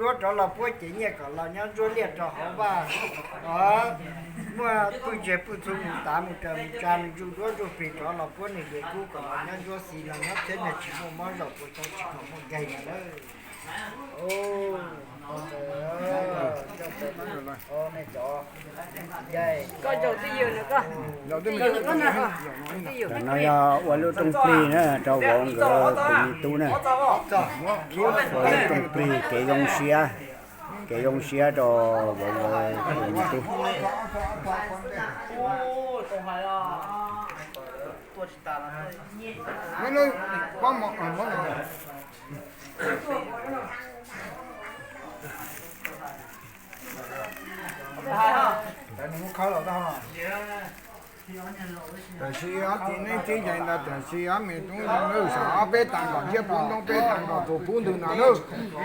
Duab rov los puab cev nyiaj kom los nyob ntsuab liaj rau hauv vaj. Muaj pwj ntse pwj txhu mus tav mus raws mus tsa mus ntsuj duab ntsuj plig rov los puab nws ces kub kom los nyob ntsuab xis los nyob thiab nws tsis muaj mob zaum puas tau tsis kom muaj nkeeg no lawm. Tam no yog ua lub rooj plig na rau vauv nkawd tus me tub na. Ua lub rooj plig kev zoo siab, kev zoo siab rau vauv nkawd tus me tub. Tam sim ob txiv neeb txiv yaig ntawd tam sim ob me tub zoo nawb, sam ob peb tas nkaus thiab puv ntoob peb tas nkaus tus puv ntwg no nawb.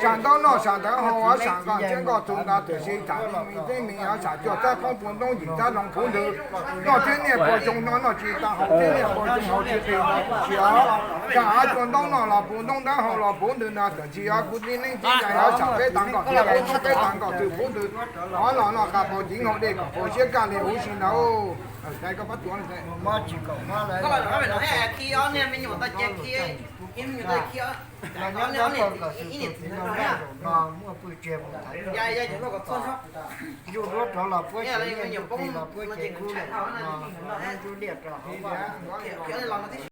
Sam ntaub noj sam ntawv haus, sam nkaum thiab nkaus tus ntawd tam sim tam me me teb me os, sam cuaj txab qoob puv ntoob yim txab loo puv ntwg. Noj thiab niaj pog xyoo no noj tsis tau, haus thiab niaj pog xyoo haus tsis qis no tsis os. Sam ob cuaj ntaub noj los puv ntoob ntawv haus los puv ntwg no tam sim ob kuv txiv neeb txiv yaig os, sam peb tas nkaus thiab puv ntoob peb tas nkaus tus puv ntwg. Os los noj qab paus civ haus dej kom paus siab kaj li huv si ntawd. Koj pab tuav no, koj los me nyuam tau ces khi, me nyuam tau khi, nyob nyob kom tus txiv no muaj pwj tsiag mus thaiv, ntsuj duab rov los puab ces, me nyuam poob los puab ces kub lawm no, nyob ntsuab liaj rau hauv vaj.